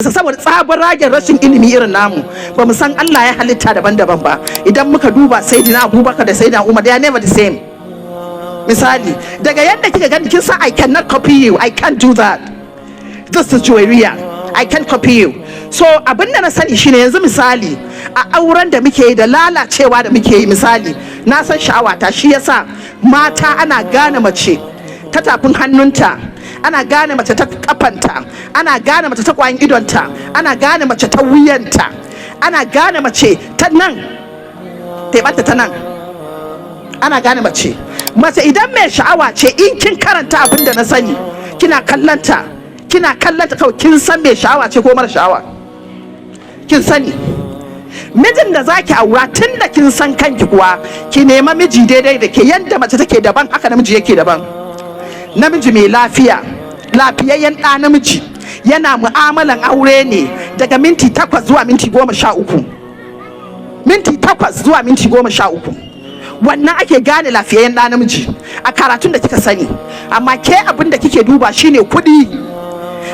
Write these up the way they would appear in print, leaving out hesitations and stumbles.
Saboda tsabar ragen rashin ilimi irin namu, ba mu san Allah ya halitta daban-daban ba. Idan muka duba Sayyidina Abubakar da Sayyidina Umar, they are never the same. Misali, daga yadda kika gani, kin san I cannot copy you. I can't do that. This is Juwairiya, I can't copy you. So abin da na sani shine, yanzu misali, a auren da muke yi da lalacewa da muke yi, misali, na san sha'awata. Shi yasa mata, ana gane mace ta tafin hannunta, ana gane mace ta kafanta, ana gane mace ta kwayan idonta, ana gane mace ta wuyanta, ana gane mace ta nan, teɓanta ta nan, ana gane mace. Mace idan mai sha'awa ce, in kin karanta abin da na sani, kina kallanta, kina kallanta kawai, kin san mai sha'awa ce ko mara sha'awa. Kin sani mijin da zaki aura. Tun da kin san kanki kuwa, ki nema miji daidai da ke. Yanda mace take daban, haka namiji yake daban. Namiji mai lafiya, lafiyayyen ɗa namiji, yana mu'amalan aure ne daga minti 8 zuwa minti 13. Minti 8 zuwa minti 13, wannan ake gane lafiyayyen ɗa namiji a karatun da kika sani. Amma ke, abin da kike duba shine kuɗi,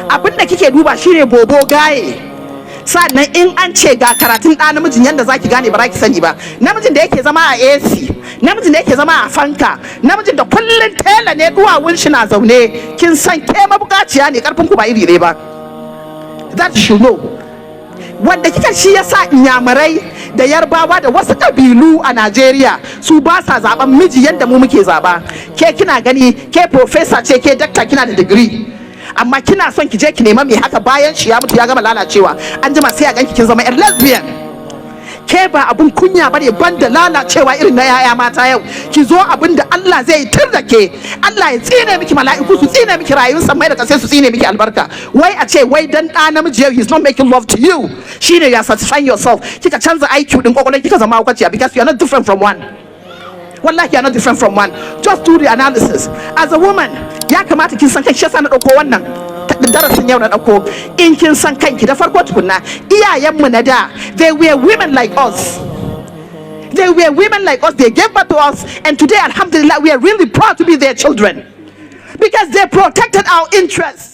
abin da kike duba shine bobo gaye. Sannan in an ce ga karatun ɗa namijin, yadda zaki gane, ba za ki sani ba. Namijin da yake zama a AC, namijin da yake zama a fanka, namijin da kullun tela ne, duwawun shi na zaune, kin san ke mabukaciya ne, karfin ku ba iri ne ba. That you should know. Wanda kika, shi yasa Inyamurai da Yarbawa da wasu kabilu a Najeriya, su ba sa zaben miji yadda mu muke zaba. Ke kina gani ke professor ce, ke dakta, kina da digiri, amma kina son ki je ki nema mai haka. Bayan shi ya mutu, ya gama lalacewa, an jima sai a ganki kin zama yar lesbian. Ke ba abun kunya bane, banda lalacewa irin na yaya mata yau. Ki zo, abin da Allah zai tir da ke, Allah ya tsine miki, mala'iku su tsine miki, rayuwar sammai da kasai su tsine miki albarka. Wai a ce wai dan ɗa namiji yau he's not making love to you, shine you are satisfying yourself. Kika canza IQ din kwakwalwar, kika zama hukaciya, because you are not different from one. Wallahi, you are not different from one. Just do the analysis. As a woman, ya kamata kin san kai. Shi yasa na dauko wannan darasin yau na dauko. In kin san kanki da farko tukunna, iyayenmu na da, they were women like us. They were women like us. They gave birth to us, and today, alhamdulillah, we are really proud to be their children because they protected our interests.